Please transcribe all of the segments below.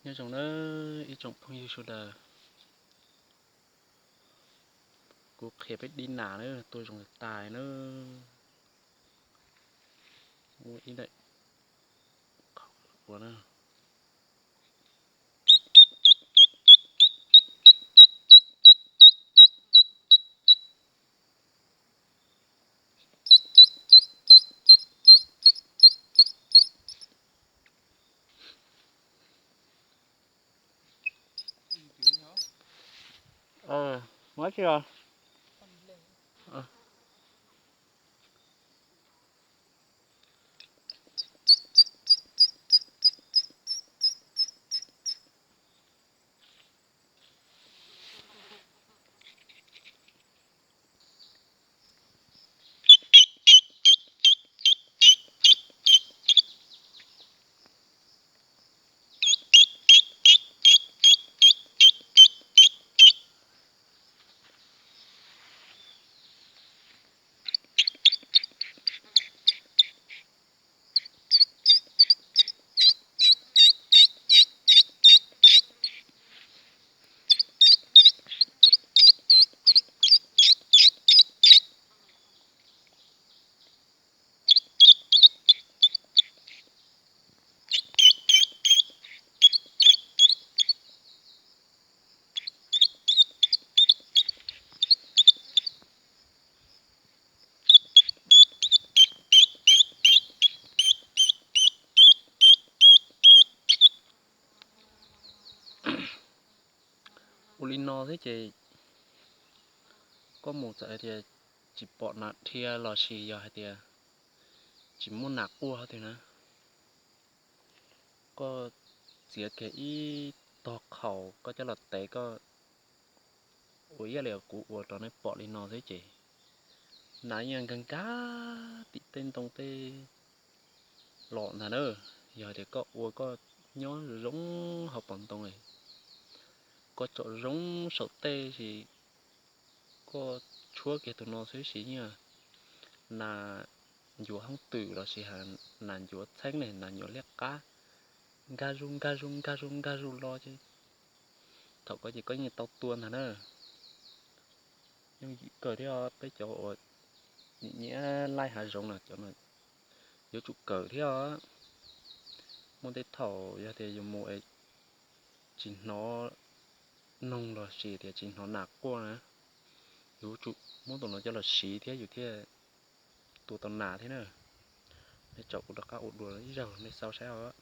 Nyob zoo nawb ib tsoom phooj ywg sawv daws, kuv qhia peb dib nas nawb, tua zoo tas tas nawb. Muaj ib daim qhov ua na. Muab tsi os. Ua li no thiab ces koj mus txawm hais tias tsis pom nas dhia los sis yog hais tias tsis muaj nas quaj hov twg na, koj txiav kiag ib tog qhaus koj coj los tev koj ua ib yam li kuv ua rau nej pom li no xwb ces nas yeej nkag nkag tim tej ntoo tej los ntag na. Yog hais tias koj ua koj nyob zoo hauv paus ntoo, koj tsom zoo saum tej sis koj tshuab kiag tus no xwb sis yeej nas ncuav hoob twm los sis nas ncuav txheeb ne, nas ncuav liab qab, nkag zuj nkag zuj nkag zuj nkag zuj los ces thaum koj ces koj yeej tau tua ntag na. Yooj yim kawg thiab os, peb cov uas nyiam nyiam laij hav zoov no cov no yuav tsum kawm thiab os. Muaj tej thaum yog tias yus mus es tsis hnov noog los sis tias tsis hnov nas quaj na, yus yuav tsum muab tus no coj los siv thiab yus thiaj tua tau nas thiab na. Nej tsom kuv rov qab ua dua ib zaug nej xauj saib os.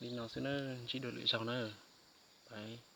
Li no xwb na, ntsib dua lwm zaug na. Bye.